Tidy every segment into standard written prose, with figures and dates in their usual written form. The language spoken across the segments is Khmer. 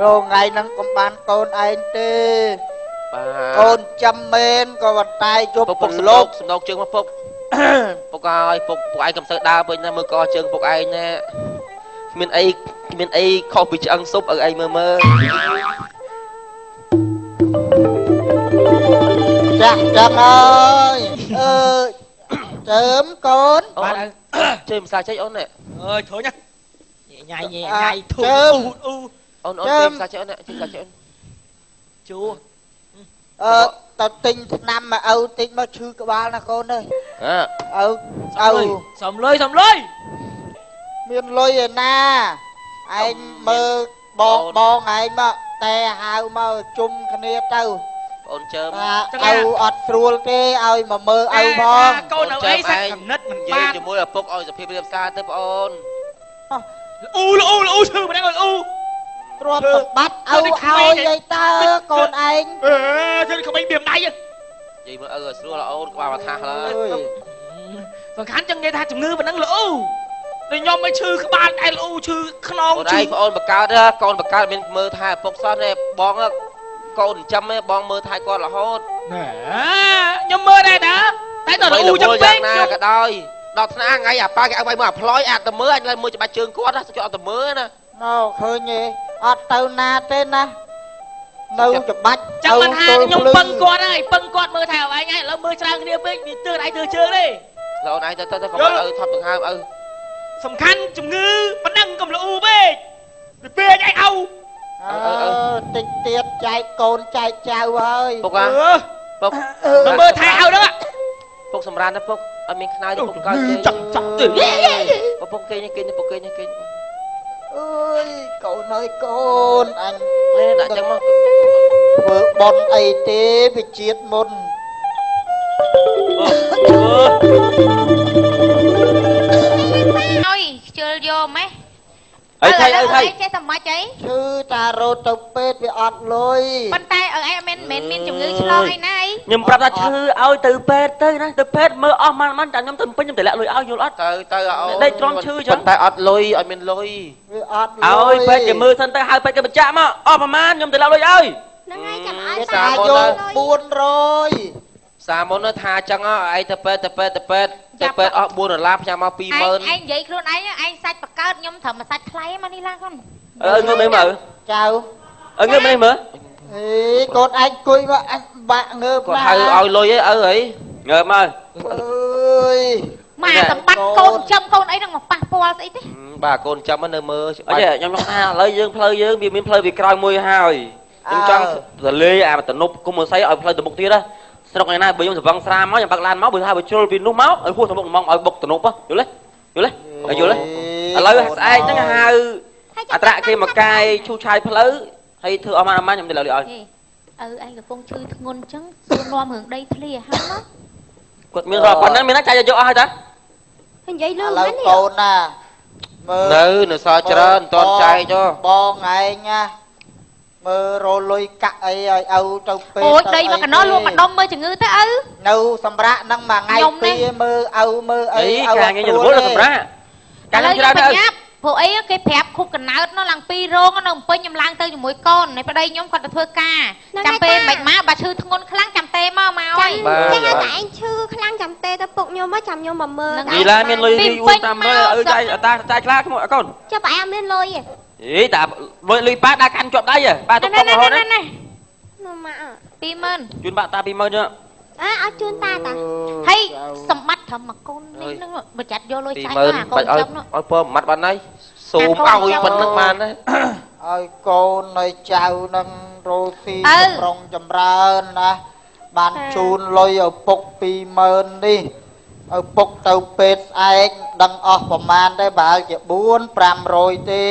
រងថ្ងៃហ្នឹងកុំបានកូនឯងទេ បាទ កូនចាំមែនក៏ប៉ុន្តែយប់ ពុក ប្រឡប់ សំណោកជើងមកពុក ពុកអើយពុកពុកឯងកុំសូវដើរពេញណាមើលកជើងពុកឯងណាគ្មានអីគ្មានអីខុសពីឆ្អឹងស៊ុបឲ្យឯងមើលមើល ចាក់ចឹងអើយអើយចើមកូន បាទជើងភាសាចេញអូននេះ អើយធុញណាញ៉ៃញ៉ៃញ៉ៃធុញអ៊ូ អូនអូនជើងភាសាចេញអូនជើងភាសាចេញអូន ជួ អឺទៅទិញថ្នាំមកឪតិចមកឈឺក្បាលណាកូនអើយ អើ ឪឪ សំលុយសំលុយ មានលុយឯណាឯងមើលបងបងឯងមកតែហៅមកជុំគ្នាទៅ បងអូនជើម ឪអត់ស្រួលទេឲ្យមកមើលឪផង កូនឪអីសាច់កំណត់មិន និយាយជាមួយឪពុកឲ្យសុភាពរៀបសារទៅបងអូន អ៊ូលអ៊ូលអ៊ូឈឺម្នាក់អ៊ូ ទ្រព្យសម្បត្តិឪឲ្យយាយតើកូនឯង អឺធ្វើក្មេងបៀមដៃ និយាយមើលឪឲ្យស្រួលអូនក្បាលមកថាសឡើយ សំខាន់ចឹងនិយាយថាជំងឺប៉ុណ្ណឹងលអ៊ូដូចខ្ញុំមិនឈឺក្បាលតែលអ៊ូឈឺខ្នង ឈឺបងអូនបកើតកូនបកើតមានមើលថែឪពុកសោះនេះបងកូនចិញ្ចឹមឯងបងមើលថែគាត់រហូត ណែខ្ញុំមើលដែរតាតែដល់អ៊ូចឹងពេក ណាក៏ដោយដល់ថ្នាក់ថ្ងៃអាប៉ាគេឲ្យវាយមកអាផ្លយអាចទៅមើលអញឡើងមើលច្បាច់ជើងគាត់ណាគេអត់ទៅមើលណា ណូឃើញទេអត់ទៅណាទេណានៅច្បាច់ ចាំមិនថាខ្ញុំពឹងគាត់ហើយពឹងគាត់មើលថែឲ្យឯងហើយឥឡូវមើលច្រើនគ្នាពេកនេះទើឯងទើជើងទេ ឡូវឯងទៅទៅកុំឲ្យថប់ដង្ហើមឪ សំខាន់ជំងឺប៉ុណ្ណឹងកុំលអ៊ូពេកពីពេកឯងឪ អឺតិចទៀតចែកកូនចែកចៅហើយ ពុកអាពុក មើលថែឲ្យហ្នឹង ពុកសម្រានណាពុកអត់មានខ្នើយពុកកើតទេ ចង់ចង់ទេ ពុកគេងគេពុកគេងគេ អើយកូនអើយកូនអញ នេះដាក់ចឹងមក ធ្វើបន់អីទេវាជាតិមុន អើយខ្ជិលយកម៉េះ អីថៃអីថៃ ចេះតែម៉េចអី ឈឺតារត់ទៅពេទ្យវាអត់លុយ ប៉ុន្តែឪឯងអត់មានមានជំងឺឆ្លងអីណាអី ខ្ញុំប្រាប់ថាឈឺឲ្យទៅពេទ្យទៅណាទៅពេទ្យមើលអស់ម៉ានម៉ានចាំខ្ញុំទៅពេញខ្ញុំតម្លាក់លុយឲ្យយល់អត់ ទៅទៅអូ ដេកទ្រាំឈឺចឹង ប៉ុន្តែអត់លុយអត់មានលុយ វាអត់លុយ ឲ្យពេទ្យគេមើលសិនទៅហៅពេទ្យគេបញ្ជាក់មកអស់ប្រមាណខ្ញុំតម្លាក់លុយឲ្យ ហ្នឹងហើយចាំឲ្យ តាយក400 សាមុនថាចឹងឯងទៅពេទ្យទៅពេទ្យទៅពេទ្យទៅពេទ្យអស់4ដុល្លារផ្ញើមក20000 ឯងនិយាយខ្លួនឯងឯងសាច់បកើតខ្ញុំត្រូវមកសាច់ថ្លៃមកនេះឡើងគាត់ អើងើបនេះមើល ចៅ អើងើបនេះមើល អេកូនឯងអង្គុយមកអញបាក់ងើប គាត់ហៅឲ្យលុយឯងឪអី ងើបមក អើយ ម៉ាសម្បត្តិកូនចំកូនអីហ្នឹងមកប៉ះពាល់ស្អីទេ បាទកូនចំនៅមើល អត់ទេខ្ញុំចង់ថាឥឡូវយើងផ្លូវយើងវាមានផ្លូវពីក្រោយមួយហើយខ្ញុំចង់ទលេអាតនប់គុំស័យឲ្យផ្លូវទៅមុខទៀតណាស្រុកឯណាបើខ្ញុំសវឹងស្រាមកខ្ញុំបើកឡានមកបើថាបើជ្រុលពីនោះមកឲ្យហួសទៅមុខហ្មងឲ្យបុកតនប់យល់ទេយល់ទេយល់ទេឥឡូវស្អែកហ្នឹងហៅអត្រៈគេមកកាយឈូសឆាយផ្លូវហើយធ្វើអស់ម៉ានអស់ម៉ានខ្ញុំទៅលើឲ្យ ឪឯងកំពុងឈឺធ្ងន់ចឹងសួរនាំរឿងដីធ្លីឲ្យហើយមក គាត់មានរាល់ប៉ុណ្ណឹងមានណាចាយយកអស់ហើយតា និយាយលឿន ឥឡូវកូនណាមើល នៅសល់ច្រើនមិនទាន់ចែកទេ បងឯងណាមើលរលុយកាក់អីឲ្យឪទៅពេទ្យ អូយដីមកកណោះលក់ម្ដុំមើលជំងឺទៅឪ នៅសម្រាប់នឹងមួយថ្ងៃពីរមើលឪមើលអី ឪការងាររវល់សម្រាប់ការងារច្រើនទៅ ព្រោះអីគេប្រាប់ខូបកណើតនោះឡើងពីរោងនៅពេញខ្ញុំឡើងទៅជាមួយកូនហើយប្តីខ្ញុំគាត់ទៅធ្វើការចាំពេលមិនមកបើឈឺធ្ងន់ខ្លាំងចាំទេមកមកហើយ ចាំតែឯងឈឺខ្លាំងចាំទេទៅពុកខ្ញុំមកចាំខ្ញុំមកមើល នីឡាមានលុយ4 500ឪចាយតាចាយខ្លះក្មួយកូន ចុះបើឯងមានលុយ អីតាលុយលុយប៉ាដាក់កាន់ជាប់ដៃប៉ាទុកតុករហូតណា នោះម៉ាក់ 20000 ជូនបាក់តា20000ចុះ អើឲ្យជូនតាតា ហើយសម្បត្តិត្រឹមមកកូននេះនឹងបើចាត់យកលុយចាយមកកូនចំនោះ ឲ្យពើមួយម៉ាត់បានហើយសូមឲ្យប៉ុណ្្នឹងបានដែរ ឲ្យកូនឲ្យចៅនឹងរោស៊ីចម្រុងចម្រើនណាបានជូនលុយឪពុក20000នេះឪពុកទៅពេទ្យស្អែកដឹងអស់ប្រមាណទេប្រហែលជា4 500ទេ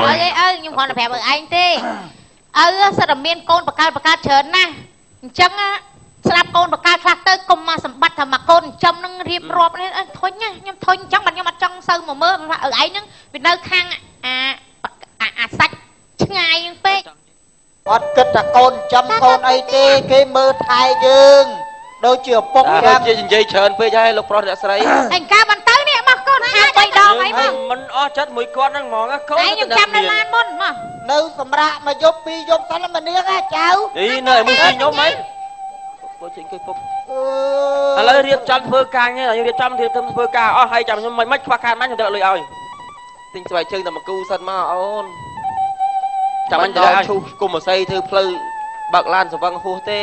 អើយអើខ្ញុំគ្រាន់តែប្រាប់ឪឯងទេឪសិតតែមានកូនបកើតបកើតច្រើនណាស់អញ្ចឹងស្ដាប់កូនបកើតខ្លះទៅកុំមកសម្បត្តិថាមកកូនចិញ្ចឹមនឹងរៀបរាប់នេះធុញណាខ្ញុំធុញអញ្ចឹងបាទខ្ញុំអត់ចង់សូវមកមើលថាឪឯងនឹងវានៅខាងអាអាសាច់ឆ្ងាយនឹងពេក អត់គិតថាកូនចិញ្ចឹមកូនអីទេគេមើលថែយើងដូចជាឪពុក ចឹងជានិយាយច្រើនពេកហើយលោកប្រុសអ្នកស្រី ហើយការបានទៅនេះមកកូនថា 3ដងអីមក មិនអស់ចិត្តមួយគាត់ហ្នឹងហ្មងកូន ឯងខ្ញុំចាំនៅឡានមុនមក នៅសម្រាប់មកយប់ពីរយប់សិនមនាងចៅ អីនៅឲ្យមួយពីខ្ញុំហីពុកចេញអង្គុយពុក ឥឡូវរៀបចំធ្វើការងារ រៀបចំធ្វើការអស់ហើយ ចាំខ្ញុំមិនខ្វះខាតមិនខ្ញុំទៅលុយឲ្យ ទិញស្បែកជើងតែមកគូសិនមកអូន ចាំអញដល់ឈូសគុំអស័យធ្វើផ្លូវបើកឡានសវឹងហួសទេ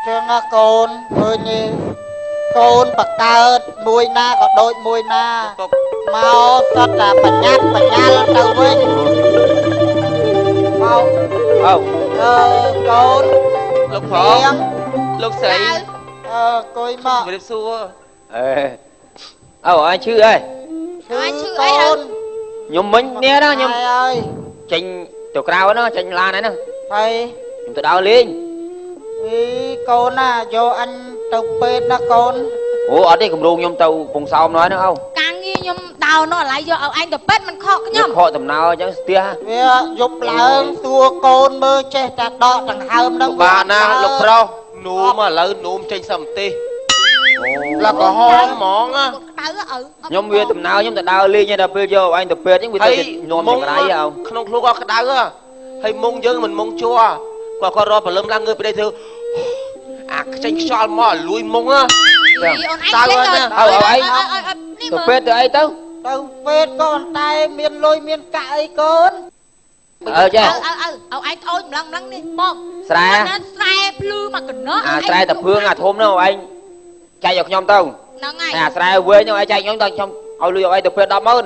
ចឹងណាកូន ឃើញទេកូនបកើតមួយណាក៏ដូចមួយណា មកសត្វតែបញ្ញាប់បញ្ញាល់ទៅវិញមក អើអឺកូន លោកផងលោកស្រី អឺគួយមក ជំរាបសួរ អេអើអញឈឺអី ឈឺកូន ខ្ញុំមិញនេះណា ខ្ញុំចេញទៅក្រៅហ្នឹង ចេញឡានហ្នឹង ហើយខ្ញុំទៅដើរលេង អីកូនណា យកអញទៅពេទ្យណាកូន អូអត់ទេ គម្រោងខ្ញុំទៅពងសោមនោះហ្នឹង អូការងារខ្ញុំដើរនោះ ឥឡូវយកឲ្យឯងទៅពេទ្យមិនខកខ្ញុំ ខកដំណើរអញ្ចឹងស្ទះ វាយប់ឡើងសួរកូនមើល ចេះតែដកដង្ហើមហ្នឹង បាទណាលោកប្រុស នូមឥឡូវនូមចេញសំទេសឡាក្រហមហ្មង ក្តៅឪ ខ្ញុំវាដំណើរខ្ញុំទៅដើរលេង ដល់ពេលយកឯងទៅពេទ្យអញ្ចឹងវាទៅនាំចង្រៃអោ ក្នុងខ្លួនគាត់ក្តៅហើយ មុងយើងមិនមុងជ័រគាត់ គាត់រកព្រលឹមឡើងងើបពីដីធ្វើអាខ្ចេញខ្យល់មកលួយមុងហ៎ អូនឯង ទៅអើឯងទៅពេទ្យទៅអីទៅ ទៅពេទ្យក៏តែមានលុយមានកាក់អីកូន អើចេះ អើអើអើឯងត្អូចម្លងម្លងនេះបង ស្រែ ស្រែភ្លឺមកកណោះ អាស្រែតាភឿងអាធំនោះឯងចែកឲ្យខ្ញុំទៅ ហ្នឹងហើយ អាស្រែវែងនោះឯងចែកខ្ញុំទៅ ខ្ញុំឲ្យលុយឲ្យឯងទៅពេទ្យ100,000 អេ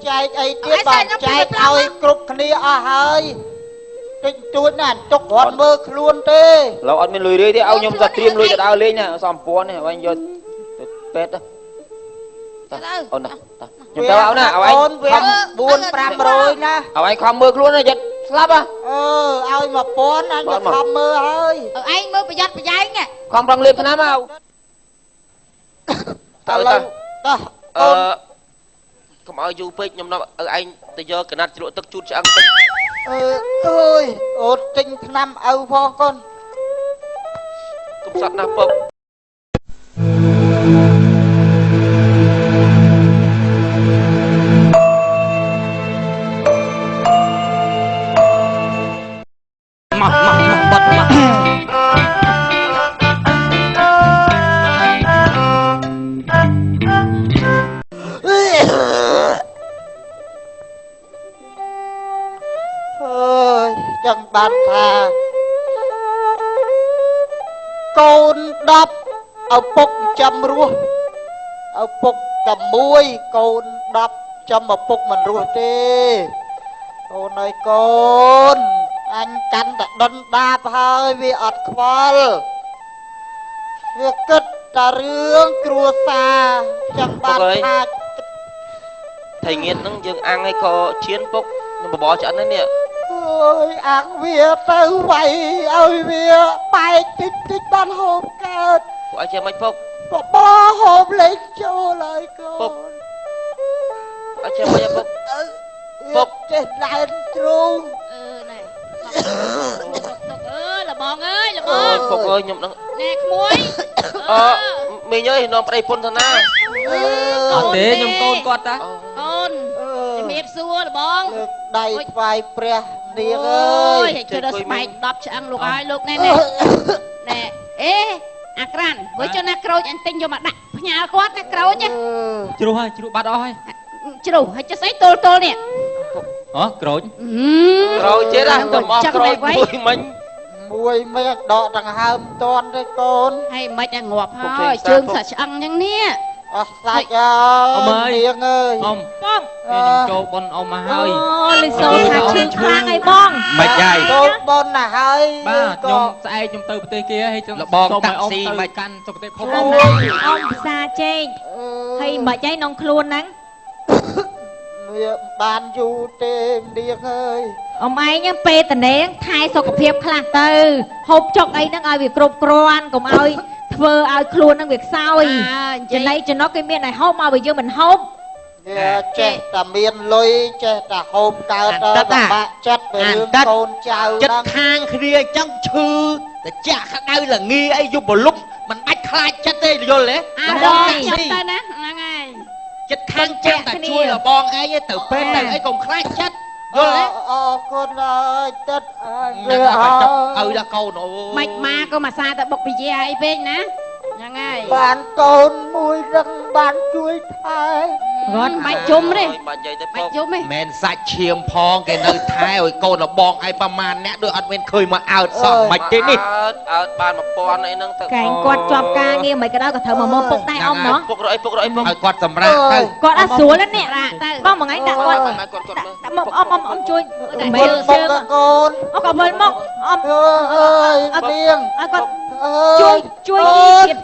ចែកអីទៀត បាទចែកឲ្យគ្រប់គ្នាអស់ហើយ តិចតួចណា ទុករត់មើលខ្លួនទេ លោកអត់មានលុយរាយទេ ឲ្យខ្ញុំតែត្រៀមលុយទៅដើរលេងណា សំពាន់នេះឯងយកទៅពេទ្យទៅ អូនណា ខ្ញុំទៅអូនណា ឲ្យឯង ខំ4 500ណា ឲ្យឯងខំមើលខ្លួនណា ចិត្តស្លាប់ហ៎ អឺឲ្យ1000អញទៅខំមើលហើយ ឯងមើលប្រយ័ត្នប្រយែង ខំប្រឹងលេបថ្នាំមក ទៅទៅ តោះ អឺកុំឲ្យយូរពេក ខ្ញុំនាំឲ្យឯងទៅយកកណាត់ជ្រក់ទឹកជូតឆ្អឹងទិញ អឺអើយអូតទិញថ្នាំឪផងកូន កុំសត់ណាស់ពុក មកមកមកបត់មក អើយចឹងបានថាកូន10ឪពុកចាំរស់ ឪពុកតែមួយកូន10ចាំឪពុកមិនរស់ទេ កូនអើយកូនអញកាន់តែដុនដាបហើយវាអត់ខ្វល់ វាគិតតែរឿងគ្រួសារចឹងបានថា ថៃងៀតហ្នឹងយើងអាំងឲ្យក៏ជៀនពុក ខ្ញុំបបរឆ្អិនហ្នឹងនេះ អើយអាំងវាទៅវាយឲ្យវាបែកតិចតិចបានហូបកើត ពួកឯងចេះមិនពុក បបរហូបលេងចូលហើយកូន ពួកឯងចេះមិនពុក ពុកចេះឡែនទ្រូង អឺណែទុកអើលបងអើយលបង ពុកអើយខ្ញុំនឹង ណែក្មួយ អឺមីងអើយនាំប្តីពុនទៅណា អត់ទេ ខ្ញុំកូនគាត់តា កូនជំរាបសួរលបង លើកដៃថ្វាយព្រះនាងអើយ ជួយដល់ស្បែក10ឆ្អឹងលោកហើយលោក ណែណែណែអេអាក្រាន់វើចុះណា ក្រូចអញទិញយកមកដាក់ផ្ញើគាត់ណា ក្រូចជ្រុះហើយ ជ្រុះបាត់អស់ហើយ ជ្រុះហើយ ចុះស្អីទល់ទល់នេះ អូក្រូច ក្រូចទៀតណា ទៅមកក្រូចមួយមិញ មួយមិនដកដង្ហើមតន់ទេកូន ហើយមិនឲ្យងាប់ហើយ ជើងសាក់ឆ្អឹងអញ្ចឹងនេះ អស់សាច់អើយនាងអើយ អ៊ំបងនេះខ្ញុំចូលប៉ុនអ៊ំមកហើយ អូលីសូថាឈឺខ្លាំងអីបង មិនហើយ ចូលប៉ុនណាហើយ បាទ ខ្ញុំស្អែកខ្ញុំទៅប្រទេសគេហើយ ចង់ លបង សូម តាក់ ឲ្យអ៊ំទៅ ស៊ីមិន កាន់សុខភាពភព អ៊ំ អ៊ំណា អ៊ំផ្សាចេកហើយមិនអីក្នុងខ្លួនហ្នឹង វាបានយូរទេនាងអើយ អ៊ំឯងហ្នឹងពេលតនេងថែសុខភាពខ្លះទៅ ហូបចុកអីហ្នឹងឲ្យវាគ្រប់គ្រាន់ កុំឲ្យធ្វើឲ្យខ្លួនហ្នឹងវាខ្សោយ ចំណៃចំណុកគេមានឲ្យហូបមក បើយើងមិនហូប វាចេះតែមានលុយចេះតែហូបកើតទៅ ពិបាកចិត្តទៅរឿងកូនចៅ ចិត្ត ហ្នឹង ខាងគ្នាអញ្ចឹងឈឺតិចក្តៅលងាអីយប់បលុប មិនបាច់ខ្លាចចិត្តទេ យល់ទេ? អាបងខ្ញុំទៅណា ហ្នឹងហើយ ចិត្តខាងចាំតែជួយដល់បងឯងទៅពេទ្យទៅអីកុំខ្លាចចិត្តយល់ទេ អរគុណអើយទឹកអើយ នឹងតែចុកឪដល់កូនអូ មិនម៉ាក៏មកសាទៅបុកពជាអីពេកណា ហ្នឹងហើយ បានកូនមួយរឹងបានជួយថែ គាត់បាច់ជុំទេ បាច់និយាយទេ បាច់ជុំទេ មិនសាច់ឈាមផងគេនៅថែឲ្យកូនរបងឯងប្រមាណអ្នកដូចអត់មានឃើញមកអើតសោះមិនទេនេះ អើតអើតបាន1000អីហ្នឹងទៅ កែងគាត់ជាប់ការងារមិនក៏ដោយក៏ត្រូវមកមើលពុកដែរអ៊ំណោះ ពុករកអីពុករកអីពុក ឲ្យគាត់សម្រាប់ទៅ គាត់អត់ស្រួលណានេះបងមួយថ្ងៃដាក់គាត់ ដាក់ មកអ៊ំអ៊ំអ៊ំជួយ មើលជើងកូន អក៏មើលមកអ៊ំ អើយនាង ឲ្យគាត់ជួយជួយទៀត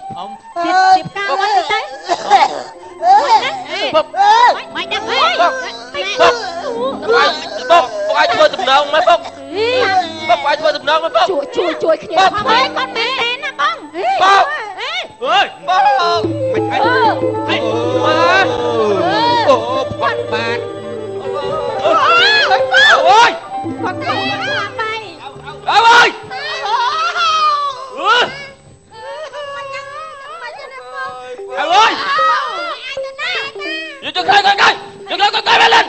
ទៀតការគាត់ទៅ ពុក មិនដឹងហី ពុកពុកពុកឲ្យធ្វើតំណងមកពុកពុកឲ្យធ្វើតំណងមកពុក ជួយជួយជួយគ្នា ផងអើយគាត់មែនទេណាបង ពុកអើយពុក មិនអី ហេអូផត់បាទ អូយ គាត់ទៅ បាយ អើយអើយយកទៅក្រោយក្រោយយកក្រោយក្រោយឡើង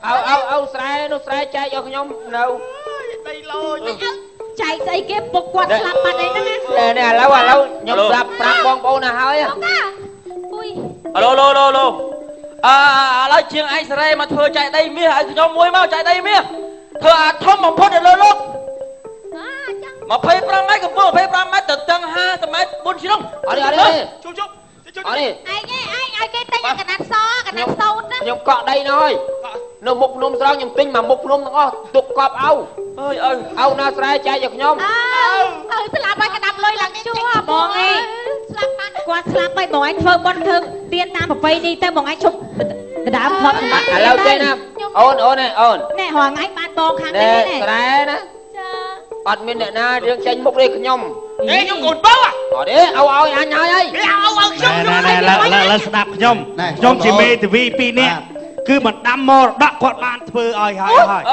អៅអៅអៅស្រែនោះស្រែចែកឲ្យខ្ញុំនៅ ដីឡូយ ចែកស្អីគេពុកគាត់ស្លាប់បាត់អីហ្នឹង ណានេះឥឡូវឥឡូវខ្ញុំស្រាប់ប្រាប់បងប្អូនទៅហើយ អាឡូឡូឡូឡូអើឥឡូវជាងឯងសេរីមកធ្វើចែកដីមាសឲ្យខ្ញុំមួយមកចែកដីមាសធ្វើអាធំបំផុតនៅលើលោក25ម៉ែត្រកម្ពស់25ម៉ែត្រទៅតឹង50ម៉ែត្រ4ជ្រុង អត់អត់ទេ ជុំជុំ អត់ទេ ឯងឯងឲ្យគេទិញកណាត់សកណាត់សូត្រណា ខ្ញុំកក់ដីណយនៅមុខភ្នំស្រង់ខ្ញុំទិញមកមុខភ្នំទាំងអស់ទុកកប់អៅ អើយឪ អៅណាស្រែចែកឲ្យខ្ញុំ អើឪស្លាប់ហើយកដាប់លុយឡើងជួ បងឯង ស្លាប់បាន គាត់ស្លាប់ហើយបងឯងធ្វើបុណ្យធ្វើទានតាមប្រពៃណីទៅបងឯងឈប់ដដើមធ្លាប់សម្បត្តិ ឥឡូវទេណាអូនអូនអូន ណែរាល់ថ្ងៃបានបងខាងនេះ ណែស្រែណា ចា អត់មានអ្នកណារឿងចេញមុខទេខ្ញុំ អេខ្ញុំកូនបើ អត់ទេអៅឲ្យអញហើយ អីអៅឲ្យខ្ញុំ ណែណែឡើស្ដាប់ខ្ញុំខ្ញុំជាមេធាវីពីរនាក់គឺមិនដាំមរតកគាត់បានធ្វើឲ្យហើយហើយ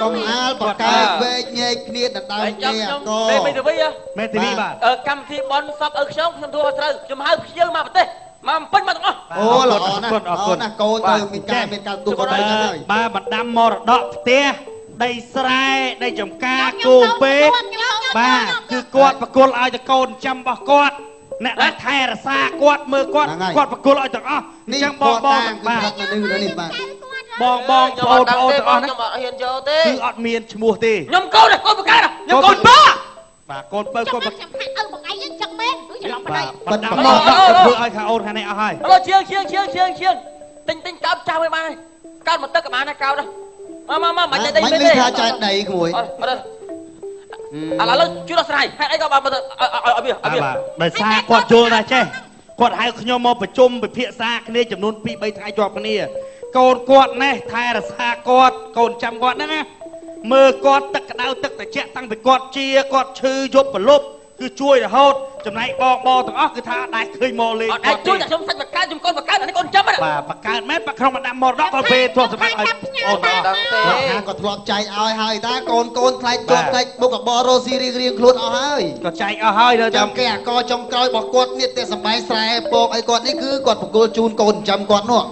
កុំអាលបកកើតវែកញែកគ្នាដណ្ដើមគ្នាក មេធាវី មេធាវីបាទ កម្មវិធីបនសពឲ្យខ្ញុំខ្ញុំធ្វើឲ្យត្រូវខ្ញុំហៅភ្ញៀវមកប្រទេសមកពេញមកទាំងអស់ អូល្អណាស់ល្អណាស់កូនទៅមានការមានការទូគាត់ទៅហើយ បាទបណ្ដាំមរតកផ្ទះដីស្រែដីចំការគោពេកបាទគឺគាត់ប្រគល់ឲ្យតកូនចាំរបស់គាត់អ្នកដែលថែរក្សាគាត់មើលគាត់គាត់ប្រគល់ឲ្យទាំងអស់អញ្ចឹងបងបងបាទនេះបាទ បងបងបងប្អូនទាំងអស់ហ្នឹង ខ្ញុំអត់ហ៊ានយកទេ គឺអត់មានឈ្មោះទេ ខ្ញុំកូនកូនបកើតខ្ញុំកូនបើ បាទកូនបើកូន ខ្ញុំថាឪបងឯងចឹងមែនច្រឡំប្តី បណ្ដាំមកធ្វើឲ្យខាងអូនខាងនេះអស់ហើយ ឥឡូវជាងជាងជាងជាងជាងទិញទិញកោបចាស់មួយបានហើយកោបមកទឹកក៏បានដែរកោបដែរមកមកមកមិនចែកដី មិនលឺថាចែកដីក្មួយ អត់ឥឡូវជួយដោះស្រាយហេតុអីក៏បានឲ្យវាឲ្យវា បាទដោយសារគាត់យល់ដែរចេះគាត់ហៅខ្ញុំមកប្រជុំពិភាក្សាគ្នាចំនួន2 3ថ្ងៃជាប់គ្នាកូនគាត់ណេះថែរក្សាគាត់កូនចាំគាត់ហ្នឹងណាមើលគាត់ទឹកក្តៅទឹកត្រជាក់តាំងពីគាត់ជាគាត់ឈឺយប់ប្រលប់គឺជួយរហូតចំណែកបងបងទាំងអស់គឺថាអត់ដែរឃើញមកលេង អត់ដែរជួយតែខ្ញុំសាច់បកើតខ្ញុំកូនបកើតអានេះកូនចាំ បាទបកើតមែនបាក់ក្នុងម្ដាមមរតកគាត់ពេលទ្រព្យសម្បត្តិឲ្យអូន ដឹងទេ គាត់ធ្លាប់ចែកឲ្យហើយតាកូនកូនថ្លៃជាប់ថ្លៃបុកកបរោស៊ីរៀងរៀងខ្លួនអស់ហើយ គាត់ចែកអស់ហើយដល់ ចាំគេអាកចុងក្រោយរបស់គាត់នេះតែសំបែងស្រែពកអីគាត់នេះគឺគាត់បកគលជូនកូនចាំគាត់នោះ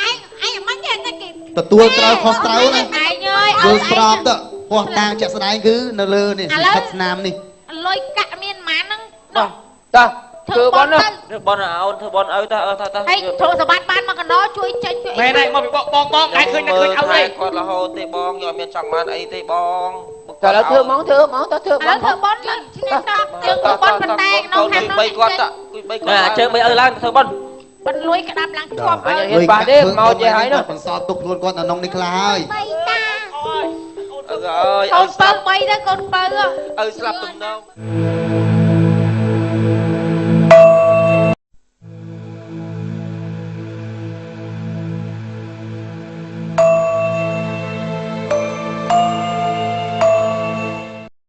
ហើយឯងឯងមិនទេគេ ទទួលត្រូវខុសត្រូវណា ឯងអើយ យល់ស្របទៅពោះតាងជាក់ស្ដែងគឺនៅលើនេះស្ថិតស្នាមនេះ លុយកាក់មានប៉ុន្មានហ្នឹងនោះ តោះធ្វើបន ធ្វើបនអូនធ្វើបនឲ្យតើតើតើ ហើយទ្រព្យសម្បត្តិបានមកកណ្ដោជួយចេញជួយ មែនហើយមកពីបងបងតែឃើញតែឃើញឲ្យទេ គាត់រហូតទេបងយកមានចង់បានអីទេបង តើឥឡូវធ្វើហ្មងធ្វើហ្មងតើធ្វើ ឥឡូវធ្វើបនឡើងឈ្នះតយើងធ្វើបនប៉ុន្តែក្នុងខាងនោះ 3គាត់តគួយ3គាត់ ជើង3ឲ្យឡើងធ្វើបន បនលួយក្តាប់ឡើងជាប់ អញហ៊ានប៉ះទេមកចេះហើយនោះ បន្សល់ទុកខ្លួនគាត់នៅក្នុងនេះខ្លះហើយ តា អើយ កូនពៅ3ទៅកូនពៅ ឪស្លាប់ទំនង